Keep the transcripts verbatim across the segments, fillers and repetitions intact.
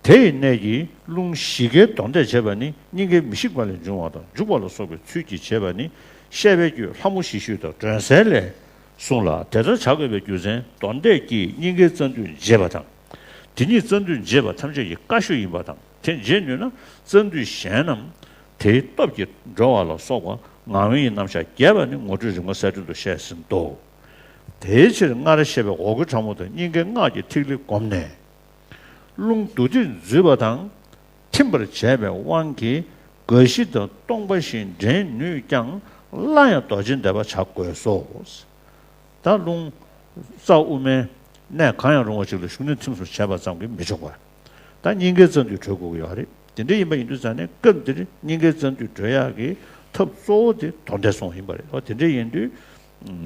དེ་ཡི་གནད་ཀྱིས་རླུང་བཞི་ཀའི་དོར་འདེབས་བྱེད་པ་ནི་སྙིང་གའི་མི་ཤིགས་པ་ལས་འབྱུང་བ་དང་འཇུག་པ་ལ་སོགས་པའི་ཚུལ་གྱིས་བྱེད་པ་ནི་བཤད་པའི་རྒྱུད་ལྷ་མོ་བཞི་བཤོས་དང་སྒྲོན་གསལ་ལས་གསུངས་ལ། དེ་ལྟར་བྱ་དགོས་པའི་རྒྱུ་མཚན་དོར་འདེབས་ཀྱིས་སྙིང་གའི་རྩ་མདུད་འབྱེད་པ་དང་། དེ་ཉིད་རྩ་མདུད་འབྱེད་པ་ཐམས་ཅད་ཀྱི་བཀའ་ཤོད་ཡིན་པ་དང་། དེ་འབྱེད་ནུས་ན་རྩ་མདུད་གཞན་རྣམས་དེའི་སྟོབས་ཀྱིས་འགྲོ་བ་ལ་སོགས་པ་ངག་དབེན་གྱི་རྣམ་གཞག་རྒྱས་པ་ནི་ངོ་སྤྲོད་རིམ་ཁ་གསལ་སྒྲོན་དུ་བཤད་ཟིན་ཏོ། དེའི་ཕྱིར་སྔར་བཤད་པའི་འོག་གི་ཕྲ་མོ་དང་སྙིང་གའི་སྔགས་ཀྱི་ཐིག་ལེ་བསྒོམས་ནས། རླུང་བདུད་རྩི་འཛུད་པ་དང་ཐིམ་པར་བྱས་པའི་དབང་གིས་རྒ་ཤི་དང་སྟོང་པ་བཞིན་འདྲེན་ནུས་ཀྱང་སླར་ཡང་རྡོ་རྗེ་བཟླས་པ་བྱ་དགོས་སོ། ད་རླུང་རྩ་དབུ་མའི་གནས་གང་ཡང་རུང་བ་ཅིག་ལ་ཞུགས་ནས་ཐིམ་སོང་བྱས་པ་ཙམ་གྱིས་མི་ཆོག་པར། ད་སྙིང་གའི་རྩ་མདུད་གྲོལ་དགོས་ཀྱི་ཡོད་རེད། དེ་འདྲ་ཡིན་པ་ཡིན་དུས་ཙང་ནས་སྐབས་འདིར་སྙིང་གའི་རྩ་མདུད་གྲོལ་ཡག་གི་ཐབས་གཙོ་བོ་དེ་དོར་འདེབས་སོང་བ་ཡིན་པ་རེད། འོ་དེ་འདྲ་ཡིན་དུས་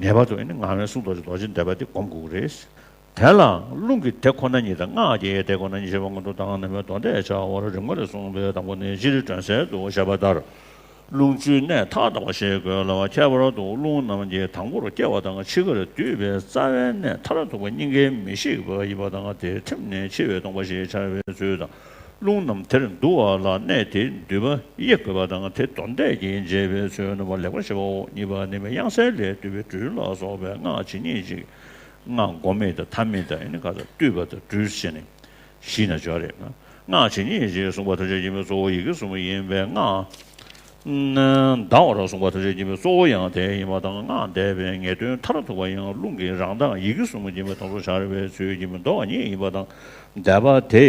ངེས་པར་དུ་ཨ་ནི་ངག་དབེན་གསུང་རྡོ་རྗེ་རྡོ་རྗེ་བཟླས་པ་དེ་སྒོམ་དགོས་ཀྱི་རེད། དེ་ལའང་རླུང་གི་དེ་ཁོ་ན་ཉིད་དང་སྔགས་ཀྱི་དེ་ཁོ་ན་ཉིད་ཞེས་པ་སྔོན་འགྲོ་དང་ནམ་ཡང་དོར་འདེབས་བྱ་བར་རིམ་ལྔ་ལས་གསུངས་པའི་དང་པོ་ནི་སྤྱིར་སྒྲོན་གསལ་དུ་བཤད་པ་ལྟར། རླུང་བཅུའི་གནས་མཐའ་དག་པ་ཞེས་བཀོད་ལ། ཁྱད་པར་དུ་རླུང་རྣམས་ཀྱི་དང་པོར་སྐྱེ་བ་དང་འཆི་ཁར་འདུས་པའི་རྩ་བའི་གནས་མཐར་ཐུག་པ་སྙིང་གའི་མི་ཤིགས་པ་ཡིན་པ་དང་། དེ་ཐིམ་ནས་འཆི་བའི་སྟོང་པ་ཞེས་བྱ་བའི་ཚུལ་དང་། རླུང་རྣམས་དེར་འདུ་བ་ལ་གནས་དེའི་མདུད་པ་དབྱེ་དགོས་པ་དང་། དེ་དོར་འདེབས་ཀྱིས་འབྱེད་པའི་ཚུལ་རྣམ་པ་ལེགས་པར་ཤེས་པའོ། གཉིས་པ་ནི་དབྱངས་གསལ་ལས་བཏུས་པའི་སྦྲུལ་ལ་སོགས་པའི་སྔགས་ཇི་སྙེད་ཅིག་སྔགས་སྒོམ་མེད་དང་ཐ་མེད་དང་ཨ་ནི་ག་ཚོད་བཏུས་པ་དང་སྦྲུལ་ཟེར་ནས་བཞི་ན་འཇོག་རེད། སྔགས་ཇི་སྙེད་ཅིག་གསུངས་པ་ཐམས་ཅད་ཀྱི་མིང་གཙོ་བོ་ཡི་གེ་གསུམ་ཡིན་པས་སྔགས་གདམས་པར་གསུངས་པ་ཐམས་ཅད་ཀྱི་མིང་གཙོ་བོ་ཡང་དེ་ཡིན་པ་དང་། སྔགས་བཟླས་པའི་ངེས་དོན་མཐར་ཐུག་པ་ཡང་རླུང་གི་རང་མདངས་ཡི་གེ་གསུམ་གྱི་མིང་དང་པོར་སྦྱར་བའི་ཚུལ་གྱི་མིང་མདོ་བ་ཉིད་ཡིན་པ་དང་། བཟླས་པ་དེ་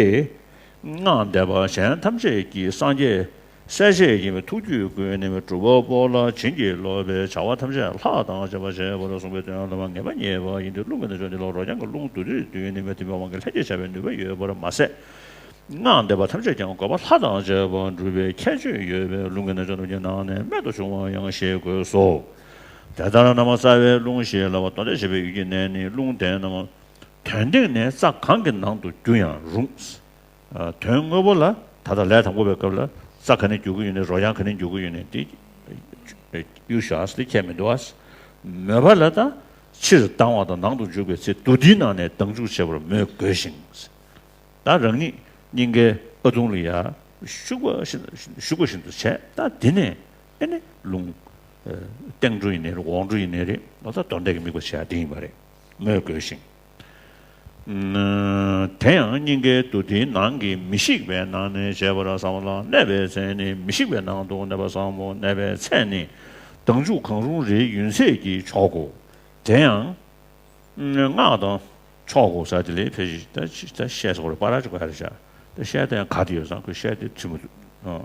སྔགས་བཟླས་པ་གཞན་ཐམས་ཅད་ཀྱི་སངས་རྒྱས་སྲས་བཅས་ཀྱི་ཐུགས་རྒྱུད་ཀུན་ནི་སྒྲུབ་པ་པོ་ལ་བྱིན་གྱིས་རློབ་པའི་བྱ་བ་ཐམས་ཅད་ལྷ་དང་བཅས་པར་བྱེད་པར་གསུངས་པའི་དོན་ལ་ངེས་པ་རྙེད་པ་ཡིན་ཏེ། རླུང་གི་རྣལ་འབྱོར་འདི་ལ་རོ་རྐྱང་གི་རླུང་བདུད་རྩི་བཏུལ་ནུས་པའི་ཐིམ་པའི་དབང་གིས་ལྷན་སྐྱེས་བྱ་བའི་ནུས་པ་ཡོད་པར་མ་ཟད། སྔགས་བཟླས་པ་ཐམས་ཅད་ཀྱང་བཀོད་པ་ལྷ་དང་བཅས་པ་སྒྲུབ་པའི་ཁྱད་ཆོས་ཡོད་པས་རླུང་གི་རྣལ་འབྱོར་རྣམས་ཀྱི་ནང་ནས་རྨད་དུ་བྱུང་བ་ཡང་ཞེས་བཀོད་སོ། དེ་ལྟར་ན་མ་རྩ་བའི་རླུང་ཞེས་ལབ་པ་དོར་འདེབས་བྱེད་པའི་ཡུལ་གྱི་གནས་ནི་རླུང་དེ་རྣམས་དོན་སྟེང་ནས་རྩ་གང་གི་ནང་དུ་རྒྱུ་ཡང་རུང་། དོན་དངོས་པོ་ལ་ད་ལྟ་ལས་དང་པོ་པའི་སྐབས་ལ་རྩ་ག་ནས་རྒྱུ་གི་ཡོད་ནས་རོ་རྐྱང་ག་ནས་རྒྱུ་གི་ཡོད་ནས་དེ་གཡུག་བཞག་སྟེ་ཁྱད་མི་འདུག་ཨ། མོས་པ་ལ་ད་ཕྱིར་ལྡང་བ་དང་ནང་དུ་འཇུག་པའི་ཚེ་བདུད་འདིའི་ནང་ནས་ལྡང་འཇུག་བྱེད་པར་མོས་དགོས་ཤིང་། ད་རང་ཉིད་སྙིང་གའི་ཨ་དུང་ལ་ཡ་ཞུགས་པ་བཞིན་ཞུགས་པ་བཞིན་དུ་བྱས། ད་དེ་ནས་ཨེ་ནི་རླུང་སྟེང་འགྲོ་ཡིན་ནའི་རེད། འོག་འགྲོ་ཡིན་ནའི་རེད། ད་དོར་འདེབས་ཀྱི་དམིགས་པ་བྱས་དེ་ཡིན་པ་རེད། མོས་དགོས་ཤིང་། དེ་ཡང་སྙིང་གའི་རྡུལ་དེའི་ནང་གི་མི་ཤིགས་པའི་ནང་ནས་བྱེད་པར་བསམ་ལ། གནས་པའི་ཚེ་ནི་མི་ཤིགས་པའི་ནང་དུ་གནས་པར་བསམ་མོ། གནས་པའི་ཚད་ནི་ལྡང་འཇུག་གང་རུང་རེའི་ཡུན་ཚད་ཀྱིས་ཆོག་གོ། དེ་ཡང་སྔགས་དང་ཆོག་གོ་ས་དེ་ལས་ཕལ་ཆེར་ད་ད་བཤད་སོགས་རེ་པ་ར་ཅིག་ག་རེ་བྱ། ད་བཤད་ད་ཡང་ག་དེ་ཡོད་ཙང་ཁོས་བཤད་དེ་ཐུབ་མི་འདུག་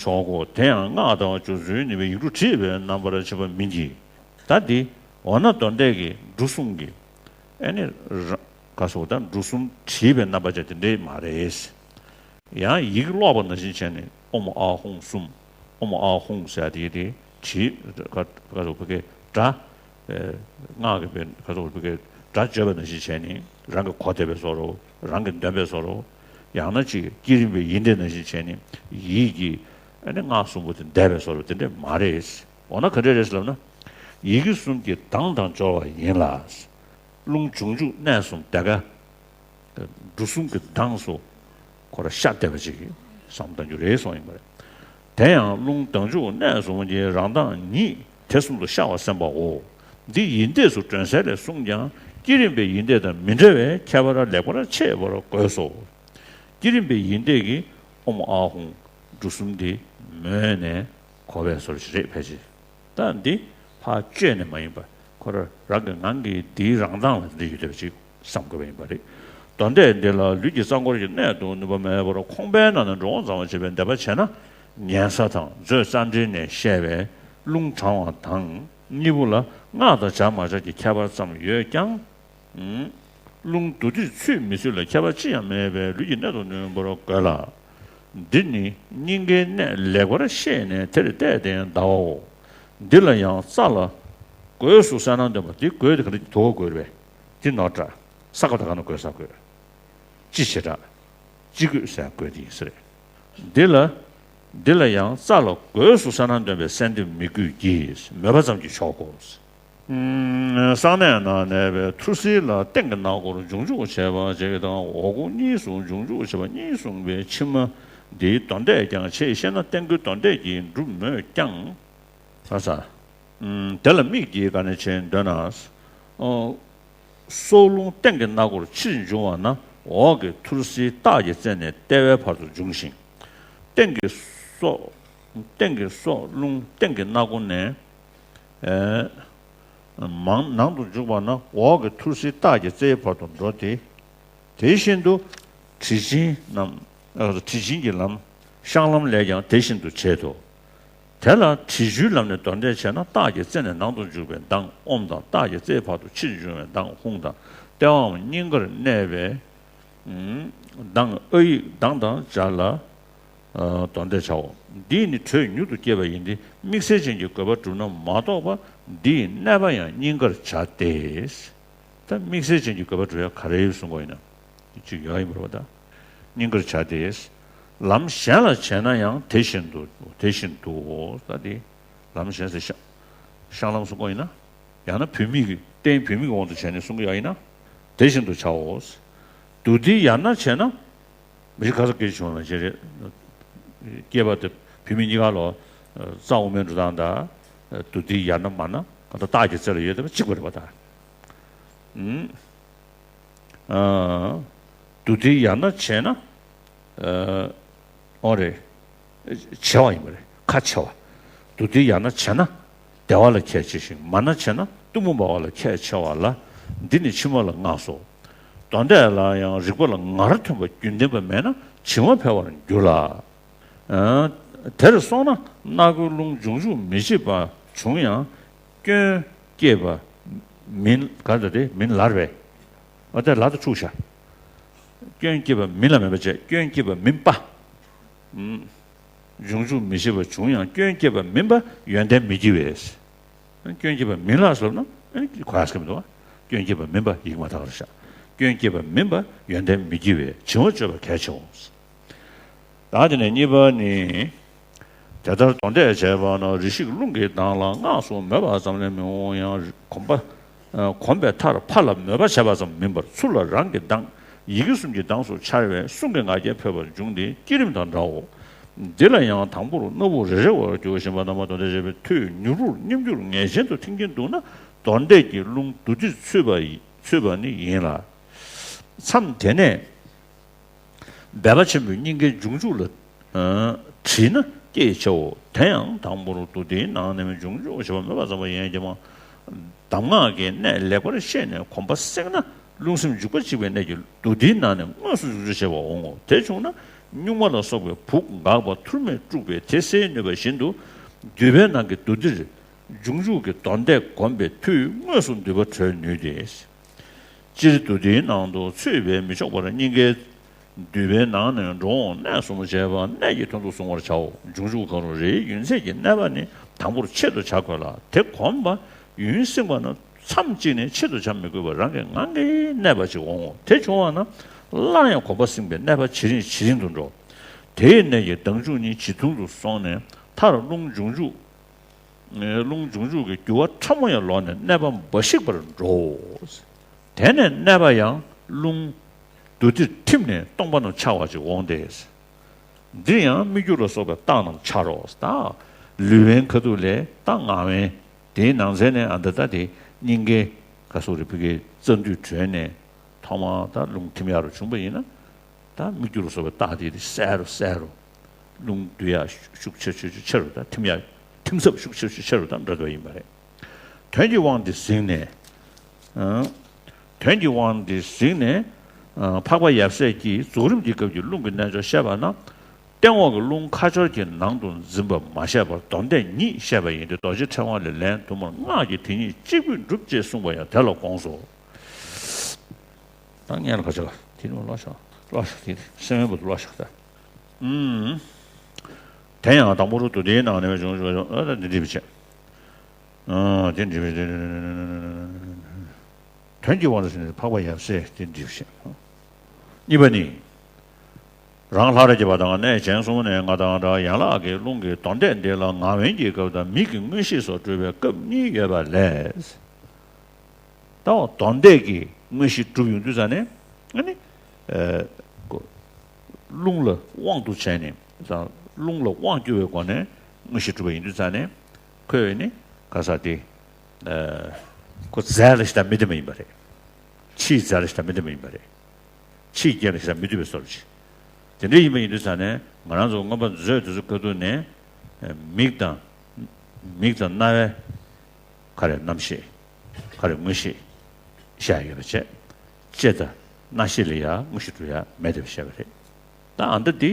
ཆོག་གོ། དེ་ཡང་སྔགས་དང་སྦྱོར་ཚུལ་ནི་པའི་ཡིག་འབྲུ་བྲིས་པའི་རྣམ་པར་ཕྱིན་པ་མིན་གྱི། ད་འདི་འོ་ན་དོར་འདེབས་ཀྱི་འབྲུ་གསུམ་གྱི་ཨེ་ནི་ར་ག་སོགས་ད་འབྲུ་གསུམ་བྲིས་པའི་རྣམ་པ་ཅན་དེ་འདྲས་མ་རེད། ཡང་ཡིག་ཀློག་པ་ནང་བཞིན་བྱས་ནས་ཨོཾ་ཨཱཿཧཱུྃ་གསུམ། ཨོཾ་ཨཱཿཧཱུྃ་ཟེར་ཡ་དེ་དེ་བྲིས་ག་ག་སོགས་བོད་སྐད་སྒྲ། སྔགས་ཀྱི་བོད་ག་སོགས་བོད་སྐད་སྒྲ་བརྗོད་པ་ནང་བཞིན་བྱས་ནས་རང་གི་གོ་བདེ་བའི་བཟོ་འདྲ། རང་གི་འདོན་པའི་བཟོ་འདྲ། ཡང་ན་ཅིག་བསྐྱེད་རིམ་པའི་ཡིག་འབྲུ་ནང་བཞིན་བྱས་ནས་ཡིད་ཀྱིས་ཨ་ནི་སྔགས་གསུམ་པོ་དེ་བཟླས་པའི་བཟོ་འདྲ་དེ་འདྲས་མ་རེད། འོ་ན་ག་འདྲས་རེད་ཟེར་ལབ་ན། ཡི་གེ་གསུམ་གྱི་གདངས་དང་སྦྱོར་བ་ཡིན་ལ། རླུང་འབྱུང་འཇུག་གནས་གསུམ་དེ་ག་འབྲུ་གསུམ་གྱི་གདངས་སུ་ཁོ་ར་ཤར་བསྡད་པ་ཅིག་གི་བསམ་བཏང་རྒྱུ་རེད་གསུངས་ཡིན་པ་རེད། དེ་ཡང་རླུང་ལྡང་འཇུག་གནས་གསུམ་གྱི་རང་མདངས་ཉིད་དེ་གསུམ་དུ་ཤར་བར་སེམས་པའོ། འདི་ཡིན་ཏེ་སུ་སྒྲོན་གསལ་ལས་གསུངས་ཀྱང་བསྐྱེད་རིམ་པའི་ཡིན་ཏེ་དང་མི་འདྲ་བས་ཁྱད་པར་ལེགས་པར་ཕྱེ་བར་དགོས་སོ། བསྐྱེད་རིམ་པའི་ཡིན་ཏེ་གི་ཨོཾ་ཨཱཿཧཱུྃ་འབྲུ་གསུམ་འདི་མོས་ནས་གོ་བའི་བཟོ་འདྲ་ཞིག་རེད་ཕལ་ཆེར། ད་འདི་ཕར་བཅོས་ནས་མ་ཡིན་པར་ཁོ་རང་རང་གི་ངང་གིས་འདིའི་རང་མདངས་ལ་འདི་ཡོད་བསྡད་པ་ཅིག་བསམ་དགོས་པ་ཡིན་པ་རེད། དོན་དེ་འདི་ལ་ལུས་ཀྱི་རྩ་འཁོར་གྱི་གནད་དུ་ནུས་པ་མེད་པར་ཁོང་པའི་ནང་ནས་འགྲོ་འོང་ཚང་བར་བྱེད་པའི་འདོད་པ་བྱས་ན། ཉལ་ས་དང་མཛོད་རྩ་འགྲེལ་ནས་བཤད་པའི་རླུང་དྲང་བ་དང་གཉིས་པོ་ལ་སྔགས་དང་སྦྱར་མ་སྦྱར་གྱི་ཁྱད་པར་ཙམ་ཡོད་ཀྱང་། རླུང་བདུད་རྩི་ཚུད་མི་ཚུད་ལ་ཁྱད་པར་ཅི་ཡང་མེད་པས་ལུས་ཀྱི་གནད་དུ་ནུས་པར་དགོས་ལ། འདི་ནི་སྙིང་གའི་གནད་ལེགས་པར་ཤེས་ནས་དེར་གཏད་དེ་ཡང་བཟླའོ། འདི་ལ་ཡང་རྩ་ལ་གོས་སུ་གསལ་སྣང་འདོན་པ། འདི་གོས་དེ་ག་རེ་དོ་གོས་རེད་པས། འདི་ནོར་འདྲ། ས་ག་ད་ག་ན་གོས་ས་གོས། ཅི་བྱེད་འདྲ། ཅི་གོས་ཟེར་གོས་དེ་ཡིན་ས་རེད། འདི་ལ། འདི་ལ་ཡང་རྩ་ལ་གོས་སུ་གསལ་སྣང་འདོན་པའི་གསལ་འདེབས་མི་དགོས་ཀྱི་མོས་པ་ཙམ་གྱིས་ཆོག་གོ། གསང་གནས་ན་གནས་པའི་ཐུར་སེལ་ལ་སྟེང་གི་སྣ་སྒོར་འབྱུང་འཇུག་བྱེད་པ་ཞིག་དང་། འོག་སྒོ་གཉིས་སུ་འབྱུང་འཇུག་བྱེད་པ་གཉིས་གསུངས་པའི་ཕྱི་མ་འདིའི་དོན་འདས་ཀྱང་ཆེས་ཤེ་ན་སྟེང་སྒོའི་དོན་འདས་ཀྱིས་གྲུབ་མོད་ཀྱང་། ཨ་ས། དེ་ལ་དམིགས་ཀྱིས་ག་ནས་བྱེད་འདོད་ན། སྲོག་རླུང་སྟེང་གི་སྣ་སྒོར་ཕྱིར་འབྱུང་བ་ན། འོག་གི་ཐུར་སེལ་ལྟག་གི་རྩེ་ནས་ལྟེ་བའི་བར་དུ་འབྱུང་ཞིང་། སྟེང་གི་སྲོག་སྟེང་གི་སྲོག་རླུང་སྟེང་གི་སྣ་སྒོ་ནས། མང་ནང་དུ་འཇུག་པ་ན། འོག་གི་ཐུར་སེལ་ལྟག་གི་རྩེའི་བར་དུ་འགྲོ་སྟེ། དེ་བཞིན་དུ་དྲི་ཆེན་རྣམས། དྲི་ཆེན་གྱི་ལམ། བཤང་ལམ་ལས་ཀྱང་དེ་བཞིན་དུ་བྱེད་དོ། དེ་ལ་དྲི་ཆུའི་ལམ་ནས་དོན་འདས་བྱས་ན། ལྟག་གི་རྩེ་ནས་ནང་དུ་འཇུག་པའི་མདངས་ཨོམ་དང་། ལྟག་གི་རྩེའི་བར་དུ་ཕྱིར་འབྱུང་བའི་མདངས་ཧཱུྃ་དང་། ལྟེ་བའམ་སྙིང་གར་གནས་པའི་མདངས་ཨ་ཡིག་མདངས་དང་སྦྱར་ལ། དོན་འདས་བྱའོ། འདིས་ནི་དྲོད་མྱུར་དུ་སྐྱེད་པ་ཡིན་ཏེ། དམིགས་བསལ་ཅན་གྱི་དགོས་པ་གྲུབ་ན་མ་གཏོགས་པ། འདིས་གནས་པ་ཡང་སྙིང་གར་བྱ་སྟེ། ད་དམིགས་བསལ་ཅན་གྱི་དགོས་པ་གྲུབ་ཡ་ག་རེ་ཡོད་གསུང་གོ་ཡིན་ན། གཅིག་ཡོད་ཡིན་པར་བ་ད། སྙིང་གར་བྱ་སྟེ། ལམ་གཞན་ལ་བྱས་ན་ཡང་དེ་བཞིན་དུ། དེ་བཞིན་དུའོ། ད་དེ་ལམ་གཞན་ཟེར་བཤང་བཤང་ལམ་གསུང་གོ་ཡིན་ན། ཡང་ན་བུད་མེད་ཀྱི་རྟེན་བུད་མེད་ཀྱི་དབང་དུ་བྱས་ནས་གསུང་གི་ཡོད་ཡིན་ན། དེ་བཞིན་དུ་བྱའོ། དུ་ཏིའི་ཡར་སྣེ་བྱས་ན། མི་རིགས་ཁ་ས་སྐད་ཆ་བྱུང་བ་ཅི་རེད། སྐྱེས་པ་དེ་བུད་མེད་གཉིས་ཀ་ལོ། རྩ་དབུ་མའི་འགྲོ་སྟངས་དང་། དུ་ཏིའི་ཡར་སྣེ་མར་སྣེ་གང་ལྟར་ལྟག་གི་རྩེ་ལ་ཡོད་བསྡད་པ་གཅིག་པ་རེད་པ་ད། ཨུམ། ཨ། དུ་ཏིའི་ཡར་སྣེ་བྱས་ན། ཨ། ཨོ་རེད། ཆེ་བ་ཡིན་པ་རེད། ཁ་ཆེ་བ། དུ་ཏིའི་ཡར་སྣེ་བྱས་ན། བདེ་བ་ལ་ཁས་ཆེ་ཞིང་། མར་སྣེ་བྱས་ན་གཏུམ་མོ་འབར་བ་ལ་ཁས་ཆེ་བ་ལ། འདི་ནི་ཕྱི་མ་ལ་བསྔགས་སོ། དོན་འདས་ལ་ཡང་རིགས་པ་ལ་ངར་ཐོན་པ་རྒྱུན་ལྡན་པ་མེད་ན་བྱིང་བ་འཕེལ་བར་འགྱུར་ལ། ཨ། དེར་སོང་ན་སྣ་སྒོའི་རླུང་འབྱུང་འཇུག་མི་བྱེད་པ་བྱུང་ཡང་། སྐྱོན་སྐྱེས་པ་མིན། ག་ད་དེ་མིན་ལར་བས། ཨ་དེ་ལ་ད་འཁྲུག་བྱ། སྐྱོན་སྐྱེས་པ་མིན་ལ་མེད་པ་བྱས། སྐྱོན་སྐྱེས་པ་མིན་པ། འབྱུང་འཇུག་མི་བྱེད་པ་བྱུང་ཡང་། སྐྱོན་སྐྱེས་པ་མིན་པ་ཡོན་ཏན་མི་བགྱི་བས། སྐྱོན་སྐྱེས་པ་མིན་ལ་ཟེར་ན་གོ་ཡ་ཟེར་གི་མི་འདུག་སྐྱོན་སྐྱེས་པ་མིན་པ་ཡིག་མ་དག་རེད་ཤག་སྐྱོན་སྐྱེས་པ་མིན་པ་ཡོན་ཏན་མི་བགྱི་བས། བྱིང་བ་གཅོད་པ་གལ་ཆེའོ། ད་དེ་ནས་གཉིས་པ་ནི། དེ་ལྟར་དོན་འདས་བྱས་པ་ན། རེ་ཞིག་རླུང་གི་མདངས་ལ་སྔགས་སུ་མོས་པ་ཙམ་ལས་མི་འོང་ཡང་། གོམས་པ། གོམས་པའི་མཐར་ཕ་ལ་མོས་པ་བྱས་པ་ཙམ་མིན་པར། ཚུར་ལ་རང་གི་གདངས་ཡི་གེ་གསུམ་གྱི་གདངས་སུ་འཆར་བས་གསུང་གི་ང་རྒྱལ་འཕེལ་བར་འབྱུང་སྟེ་བསྐྱེད་རིམ་དང་འདྲའོ། འདི་ལ་ཡང་དང་པོར་སྣ་བུག་རེ་རེ་བར་འགྱུར་བཞིན་པ་རྣམ་པ་དོན་འདས་བྱེད་པའི་མཐུས་མྱུར་པོར་སྙོམས་འཇུག་ངེས་ཅན་དུ་ཐིམ་གྱིན་འདུག་ན། དོན་འདས་ཀྱི་རླུང་དུ་ཏིར་ཚུད་པ་ཡི་ཚུད་པ་ནི་ཡིན་ལ། མཚམས་དེ་ནས། སྦལ་པ་ཆེན་པོའི་སྙིང་གའི་འབྱུང་འཇུག་ལ་དྲིལ་ན་སྐྱེད་ཆེའོ། དེ་ཡང་དང་པོར་དུ་ཏིའི་ནང་ནས་འབྱུང་འཇུག་བྱེད་པ་མོས་པ་ཙམ་པ་ཡིན་གྱི་མ། གདམས་ངག་གི་གནད་ལེགས་པར་ཤེས་ནས་གོམས་པ་བསྲེགས་ན། རླུང་སེམས་འཇུག་པ་གཅིག་པའི་གནད་ཀྱིས་དུ་ཏིའི་ནང་ནས་དངོས་སུ་འབྱུང་འཇུག་བྱེད་པར་འོང་ངོ་། དེ་བྱུང་ན་སྨྱུག་མ་ལ་སོགས་པའི་བུག་འགགས་པ་ཐུར་མས་དཀྲུགས་པས་དེ་སེལ་ནུས་པ་བཞིན་དུ། མདུད་པའི་ནང་གི་དུ་ཏིར་འབྱུང་འཇུག་གི་དོན་འདས་བསྒོམས་པའི་མཐུས་དངོས་སུ་མདུད་པ་གྲོལ་ནུས་ཏེ། སྤྱིར་དུ་དེའི་ནང་དུ་ཚུད་པས་མི་ཆོག་པར་སྙིང་གའི་མདུད་པའི་ནང་ནས་འགྲོ་འོང་གནས་གསུམ་བྱས་པ་གནད་ཀྱི་དོན་དུ་གཟུང་བར་བྱའོ། འབྱུང་འཇུག་གང་རུང་རེའི་ཡུན་ཚད་ཀྱི་གནས་པ་ནི་དང་པོར་ཆེད་དུ་བྱ་དགོས་ལ། དེ་གོམས་པ་ཡུན་བསྲིངས་པ་ན་མཚམས་གཅིག་ནས་ཆེད་དུ་བྱ་མི་དགོས་པར་རང་གི་ངང་གིས་གནས་པ་ཅིག་འོང་ངོ་། དེ་བྱུང་བ་ན་སླར་ཡང་གོམས་པ་བསྲིངས་པས་གནས་པ་ཇེ་རིང་ཇེ་རིང་དུ་འགྲོ། དེའི་གནད་ཀྱིས་ལྡང་འཇུག་གཉིས་ཇེ་ཐུང་དུ་སོང་ནས་མཐར་རླུང་འབྱུང་འཇུག་རླུང་འབྱུང་འཇུག་གི་རྒྱུ་བ་ཕྲ་མོ་ཡང་ལོག་ནས་གནས་པ་འབའ་ཞིག་པར་འགྲོའོ། དེ་ནས་གནས་པ་ཡང་རླུང་དུ་ཏིར་ཐིམ་ནས་སྟོང་པ་རྣམས་འཆར་བ་ཅིག་འོང་སྟེ། འདིར་ཡང་སྨིག་རྒྱུ་ལ་སོགས་པའི་རྟགས་རྣམས་འཆར་རོ། ད་ལུས་བན་ཁ་ཐུག་ལས་ད་ངག་བན་དེའི་ནང་ཚན་ནས་ཨ་ད་ད་དེ་སྙིང་གའི་ག་སོགས་རེ་ཕི་གའི་རྩ་མདུད་གྲོལ་ནས་ཐོག་མར་ད་རླུང་ཐིམ་ཡག་རུ་བྱུང་པ་ཡིན་ན། ད་སྨིག་རྒྱུ་ལ་སོགས་པའི་རྟགས་དེ་དེ་གསལ་རུ་གསལ་རུ། རླུང་བསྡུ་ཡག་ཤུགས་ཆེ་ཆེ་ཆེ་ཆེ་རུ་དང་ཐིམ་ཡག་ཐིམ་ཟབ་ཤུགས་ཆེ་ཆེ་ཆེ་རུ་དང་འདྲ་འདྲ་ཡིན་པ་རེད། དོན་གྱི་དབང་དེ་གཟིགས་ནས། ཨང་། དོན་གྱི་དབང་དེ་གཟིགས་ནས། ཨང་། འཕགས་པ་ཡབ་སྲས་ཀྱིས་རྫོགས་རིམ་གྱི་སྐབས་ཀྱི་རླུང་གི་རྣལ་འབྱོར་བཤད་པ་ན། སྟེང་འོག་གི་རླུང་ཁ་སྦྱོར་གྱི་ནང་དུ་འཛིན་པ་མ་བཤད་པར་སྡོམ་ལྡན་ཉིད་བཤད་པ་ཡིན་ཏེ། རྡོ་རྗེ་ཕྲེང་བ་ལས་ལན་དུ་མར་སྔགས་ཀྱི་དེ་ཉིད་གཅིག་པུས་འགྲུབ་ཅེས་གསུངས་པ་ཡང་དེ་ལ་དགོངས་སོ། ད་ངས་ལ་ཁ་ཆག་དེ་ནི་ལོག་ཤག་ལོག་ཤག་དེ་སེམས་པ་དུ་ལོག་ཤག་ད། ཨུམ། དེ་ཡང་དང་པོ་རུ་དུ་དེའི་ནང་ནས་བྱུང་བྱུང་བྱུང་ཨ་ད་འདི་འདྲི་བྱེད། ཨ་དེ་འདྲི་བྱེད། དོན་གྱི་དབང་དུ་ཕྱིན་ནས་འཕགས་པ་ཡབ་སྲས་དེ་འདྲི་བྱེད། གཉིས་པ་ནི། རང་ལྷ་རབ་རྒྱས་པ་དང་གནས་གཞན་གསུམ་ནས་ང་དང་འདྲ་ཡན་ལག་གི་རླུང་གི་དོན་འདས་འདི་ལ་ངག་དབེན་གྱི་སྐབས་དང་མིག་གི་མངོན་ཤེས་སོགས་སྤྲོས་པའི་སྐབས་གཉིས་ཡོད་པ་ལས། ད་འོ་དོན་འདས་ཀྱི་དངོས་གཞི་གྲུབ་ཡོང་དུས་ཙང་ནས་ཨ་ནི་ཨ་ཁོ་རླུང་ལ་དབང་དུ་བྱས་ནས་དང་རླུང་ལ་དབང་བསྒྱུར་བའི་སྒོ་ནས་དངོས་གཞི་གྲུབ་པ་ཡིན་དུས་ཙང་ནས་ཁོས་ནི་ག་ས་དེ་ཨ་ཁོ་རྫས་ལ་ཞིག་དང་མི་ལྡན་པ་ཡིན་པ་རེད། ཕྱིའི་རྫས་ལ་ཞིག་དང་མི་ལྡན་པ་ཡིན་པ་རེད། ཕྱིའི་རྐྱེན་ལ་ཞིག་དང་མི་ལྡན་པའི་བཟོ་འདྲ་ཅིག་དེ་འདྲ་ཡིན་པ་ཡིན་དུས་ཙང་ནས་ང་རང་ཚོ་མངོན་པ་མཛོད་དེ་ཚོ་ཁ་ཐུག་ནས་མིག་དང་མིག་དང་རྣ་བའི་ག་རེ་རྣམ་ཤེས་ག་རེ་མངོན་ཤེས་བཤད་ཡོད་པ་བྱས། ལྕེ་དང་རྣ་ཤེས་ལ་ཡང་མངོན་ཤེས་གྲུབ་ཡ་མེད་དེ་བཤད་པ་རེད། ད་ཨ་འདི་འདི་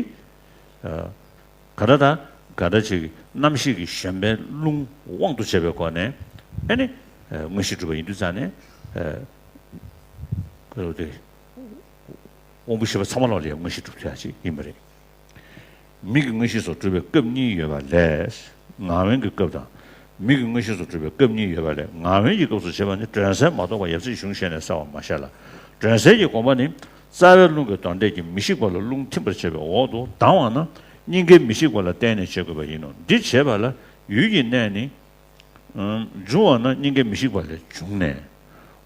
ག་འདྲ་དང་ག་འདྲ་ཅིག་རྣམ་ཤེས་ཀྱི་གཞན་པའི་རླུང་དབང་དུ་བྱས་པའི་སྒོ་ནས་ཨ་ནི་མངོན་ཤེས་གྲུབ་པ་ཡིན་དུས་ཙང་ནས་ག་རེ་དེ། དབང་པོ་ཤེས་པ་ཚང་མ་ལོག་ལ་ཡང་མངོན་ཤེས་གྲུབ་ཐུབ་ཡ་ཅིག་ཡིན་པ་རེད། མིག་གི་མངོན་ཤེས་སོགས་གྲུབ་པའི་སྐབས་གཉིས་ཡོད་པ་ལས། ངག་དབེན་གྱི་སྐབས་དང་། མིག་གི་མངོན་ཤེས་སོགས་གྲུབ་པའི་སྐབས་གཉིས་ཡོད་པ་ལས་ངག་དབེན་གྱི་སྐབས་སུ་བྱེད་པ་ནི་སྒྲོན་གསལ་མ་གཏོགས་པ་ཡབ་སྲས་གཞུང་བཤད་ནས་གསལ་བར་མ་བཤད་ལ། སྒྲོན་གསལ་གྱི་དགོངས་པ་ནི། རྩ་བའི་རླུང་གི་དོན་འདས་ཀྱིས་མི་ཤིགས་པ་ལ་རླུང་ཐིམ་པར་བྱེད་པའི་འོག་ཏུ་ལྡང་བ་ན་སྙིང་གའི་མི་ཤིགས་པ་ལ་བརྟེན་ནས་བྱེད་དགོས་པ་ཡིན་ནོ། འདི་བྱེད་པ་ལ་ཡུལ་གྱི་གནས་ནི། འབྱུང་བ་ན་སྙིང་གའི་མི་ཤིགས་པ་ལས་བྱུང་ནས།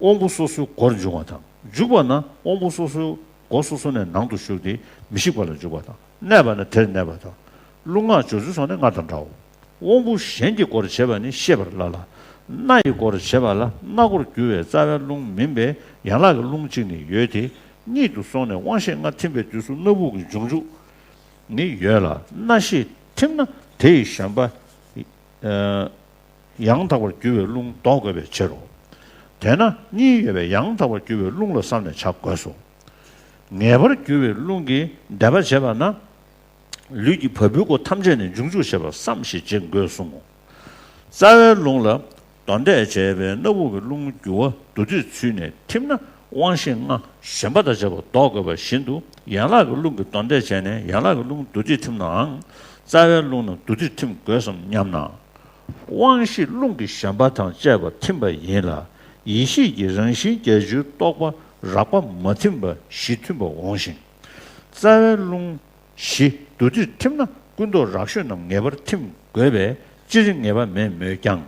དབང་པོ་སོ་སོའི་སྒོར་འབྱུང་བ་དང་། འཇུག་པ་ན་དབང་པོ་སོ་སོའི་སྒོ་སོ་སོ་ནས་ནང་དུ་ཞུགས་ཏེ་མི་ཤིགས་པ་ལ་འཇུག་པ་དང་། གནས་པ་ན་དེར་གནས་པ་དང་། རླུང་སྔགས་སྦྱོར་ཚུལ་སོགས་ནི་སྔར་དང་འདྲའོ། དབང་པོ་གཞན་གྱི་སྒོར་བྱེད་པ་ནི་ཤེས་པར་སླ་ལ། སྣ་ཡི་སྒོར་བྱེད་པ་ལ་སྣ་སྒོར་གྱུར་པའི་རྩ་བའི་རླུང་མིན་པའི་ཡན་ལག་གི་རླུང་གཅིག་ནི་ཡོད་དེ། གཉིད་དུ་སོང་ནས་དབང་ཤེས་ལྔ་ཐིམ་པའི་དུས་སུ་སྣ་བུག་གི་འབྱུང་འཇུག་ནི་ཡོད་ལ། སྣ་ཤེས་ཐིམ་ན་དེ་ཡི་བཞོན་པ། ཡང་དག་པར་གྱུར་པའི་རླུང་ལྡོག་དགོས་པའི་ཕྱིར་རོ། དེས་ན་གཉིས་ཡོད་པའི་ཡང་དག་པར་གྱུར་པའི་རླུང་ལ་བསམ་ནས་བྱ་དགོས་སོ། ངེས་པར་གྱུར་པའི་རླུང་གིས་འདེབས་པ་བྱེད་པ་ན། ལུས་ཀྱི་བ་སྤུའི་སྒོ་ཐམས་ཅད་ནས་འབྱུང་འཇུག་བྱེད་པར་བསམ་ཞེས་བྱེད་དགོས་གསུངས་མོ། རྩ་བའི་རླུང་ལ་དོན་འདས་བྱས་པའི་སྣ་བུག་གི་རླུང་རྒྱུ་བ་བདུད་རྩིར་ཚུད་ནས་ཐིམ་ན་དབང་ཤེས་ལྔ་བཞོན་པ་དང་བཅས་པ་ལྡོག་དགོས་པ་བཞིན་དུ་ཡན་ལག་གི་རླུང་གི་དོན་འདས་བྱས་ནས་ཡན་ལག་གི་རླུང་བདུད་རྩིར་ཐིམ་ནའང་རྩ་བའི་རླུང་རྣམས་བདུད་རྩིར་ཐིམ་དགོས་སམ་སྙམ་ན། དབང་ཤེས་རླུང་གི་བཞོན་པ་དང་བཅས་པ་ཐིམ་པ་ཡིན་ལ། ཡེ་ཤེས་ཀྱི་རང་བཞིན་བརྒྱད་ཅུའི་རྟོག་པ་རགས་པ་མ་ཐིམ་པ་བཞི་ཐིམ་པ་འོང་ཞིང་། རྩ་བའི་རླུང་བཞི་བདུད་རྩིར་ཐིམ་ན་ཀུན་རྟོག་རགས་ཤོས་རྣམས་ངེས་པར་ཐིམ་དགོས་པས་སྤྱིར་ངེས་པ་མེད་མོད་ཀྱང་།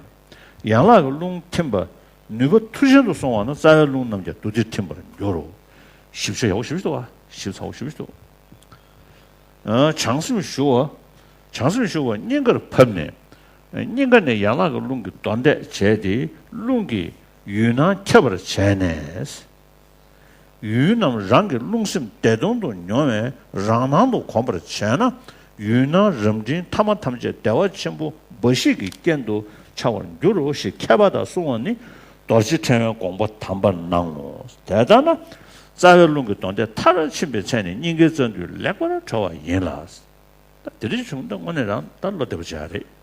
ཡན་ལག་གི་རླུང་ཐིམ་པ་ནུས་པ་མཐུ་ཆེན་དུ་སོང་བ་ན་རྩ་བའི་རླུང་རྣམས་ཀྱང་བདུད་རྩིར་ཐིམ་པར་འགྱུར་རོ། ཞིབ་ཆ་ཡག་པོ་ཞིབ་ཏུ་བ། ཞིབ་ཚགས་པོ་ཞིབ་ཏུ། བྱང་སེམས་ཞུ་བ། བྱང་སེམས་ཞུ་བ་སྙིང་གར་ཕབ་ནས། སྙིང་ག་ནས་ཡན་ལག་གི་རླུང་གི་དོན་འདས་བྱས་ཏེ་རླུང་གིས་ཡུལ་སྣང་ཁྱབ་པར་བྱས་ནས། ཡུལ་རྣམས་རང་གི་རླུང་སེམས་བདེ་སྟོང་དུ་མྱོང་བས་རང་སྣང་དུ་གོམས་པར་བྱས་ན། ཡུལ་སྣང་རབ་འབྲིང་ཐ་མ་ཐམས་ཅད་བདེ་བ་ཆེན་པོ་འབའ་ཞིག་གི་རྐྱེན་དུ་འཆར་བར་འགྱུར་རོ་ཞེས་མཁས་པ་དག་གསུང་བ་ནི་རྡོ་རྗེ་ཕྲེང་བའི་དགོངས་པ་དམ་པར་སྣང་ངོ་། དེ་ལྟར་ན། རྩ་བའི་རླུང་གི་དོན་འདས་མཐར་ཕྱིན་པའི་ཚེ་ནི་སྙིང་གའི་རྩ་མདུད་ལེགས་པར་གྲོལ་བ་ཡིན་ལ། ད་དེ་རིང་བྱུང་ད་དངོས་གནས་རང་ད་བློ་བདེ་པོ་བྱ་རེད།